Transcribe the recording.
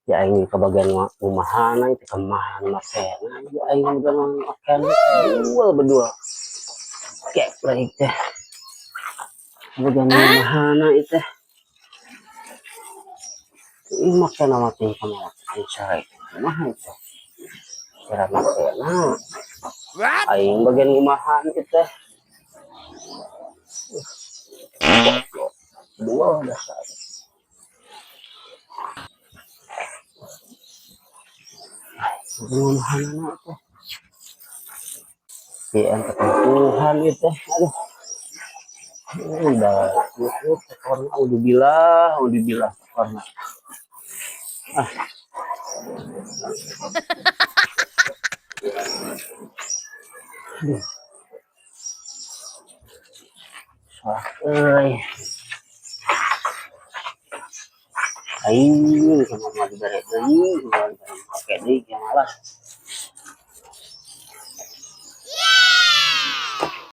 Ya aing kebagian rumahana itu kemahan makena ya aing udah makan dua berdua kayak lagi teh kebagian rumahana itu ini makena mati kamar cai kumaha itu cara makena aing bagian rumahan itu teh dua dasar. Rumahan teh yang ketentuan itu aduh udah itu warna udah bilah warna ah. Aduh. Soak euy. Aing sama mah dibere deui, pake deui malas.